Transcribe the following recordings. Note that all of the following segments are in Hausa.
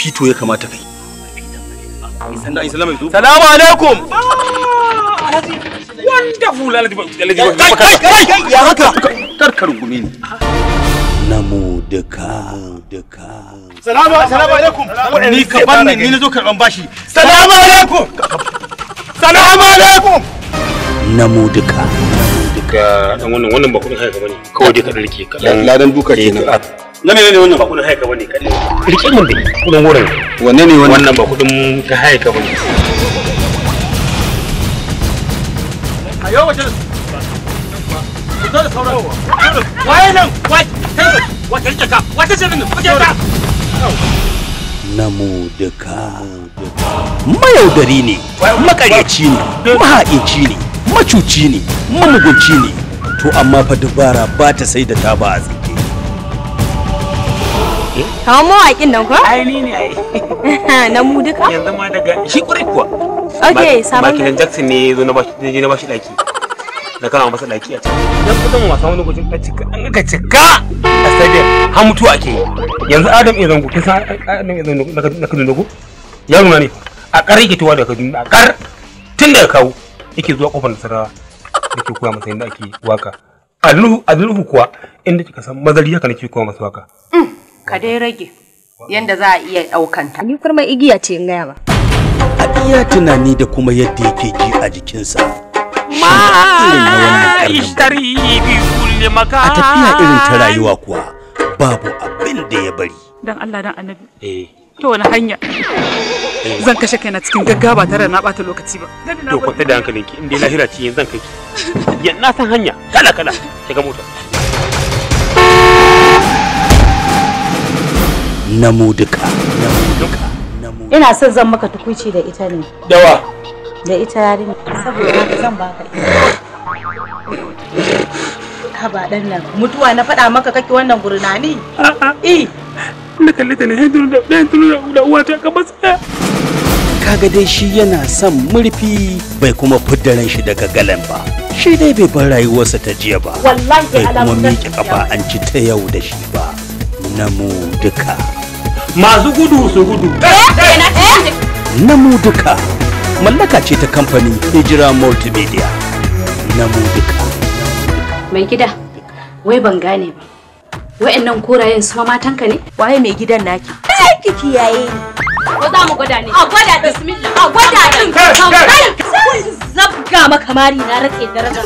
Fito ya kamata kai. Salamu alaikum. Wonderful Alhaji. Kai ya haka. Kar rungume ni. Namo duka. Salamu alaikum. Ni ka banni ni nazo karban bashi. Salamu alaikum. Salamu alaikum. Namo duka. Duka dan wannan ba kudin haya ka bane. Kawai dai ka dan rike ka dan ladan duka kenan. Na menene wannan ba kudin haya ka bane kadan. Rike mun dai kudin wurin. Wanne ne wannan? Wannan ba kudin ka haya ka bane. Ayo waje. Ku zo da sauran. Waye nan? Wai kai wata rike ka. Wata ce nan. Kuke ta. Namo duka. Mayaudari ne, makaryaci ne, maha'inci ne, macuci ne, mamugunci ne. To amma fa dubara ba ta sai da ta ba a tsike. Kamar mawaƙin nan ko? Ai ni ne ai. Na mu duka? Yanzu ma daga shi ƙurai kuwa. Okay, sabon. Michael Jackson ne yazo na bashi daki. Na kama masa daki a can. Dan kusan wasa wani lokacin a cika an aka cika a stadium har mutuwa ake yi. Yanzu Adam ya zango, kin san Adam ya zango na Kaduna ko? Yaro na ne a kar yake tuwa daga Kaduna, a kar tun daga kawo yake zuwa kofar Nasarawa yake koya masa yadda ake waka. Alnuhu kuwa inda kika san mazari haka nake koya masa waka. Ka dai rage yanda za a iya ɗaukanta. Ni kurma igiya ce in gaya ba. A iya tunani da kuma yadda yake ji a jikinsa. Ma ishtari bi kulli makan. A tafiya irin ta rayuwa kuwa babu abin da ya bari. Dan Allah dan Annabi. Eh. To wani hanya zan kashe kaina cikin gaggawa ba tare da na bata lokaci ba. To kwanta da hankalinki in dai lahira ce yanzu zan kai ki. Ya na san hanya kala kala shiga mota. Namo duka. Ina son zan maka tukuici da ita ne. Dawa. Da ita yarinya saboda haka zan baka ita. Haba dan nan mutuwa na faɗa maka kake wannan gurnani. A'a. Eh. Na kalle ta ne hinduru da uwata ka basa. Kaga dai shi yana son murfi bai kuma fidda ran shi daga galan ba. Shi dai bai bar rayuwarsa ta jiya ba. Wallahi bai kuma miƙe kafa an ci ta yau da shi ba. Namo duka. Masu gudu su gudu. Namo duka. Mallaka ce ta kamfanin Hijira Multimedia. Namo duka. Mai gida, wai ban gane ba. Wa'annan korayen su ma matanka ne? Waye mai gidan naki? Kai ki kiyaye ni. Ko za mu gwada ne? A gwada bismillah. A gwada din. Kai zabga maka mari na rake darajar.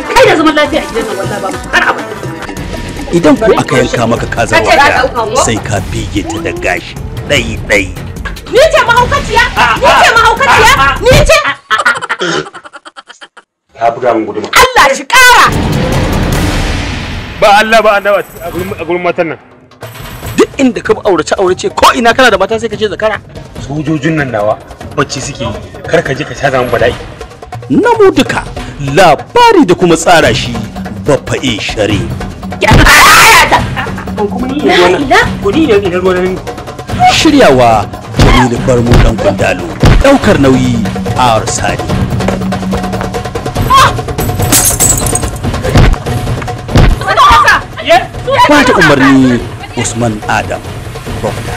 Kai da zaman lafiya a gidan nan wallahi ba har abada. Idan ku aka yanka maka kazar wata sai ka bige ta da gashi ɗai ɗai. Ni ce mahaukaciya? Ni ce mahaukaciya? Ni ce? Ta buga min guduma. Allah shi ƙara! Ba Allah ba Allah a gurin matan nan. Duk inda ka aurace aurace ko ina kana da mata sai ka ce zakara. Sojojin nan nawa bacci suke yi kar ka je ka sha zaman bala'i. Namo duka labari da kuma tsara shi Baffa A Shari. Shiryawa Jamilu Barmo dan Kundalo, daukar nauyi R Sani. Bata umarni Usman Adam Bafda.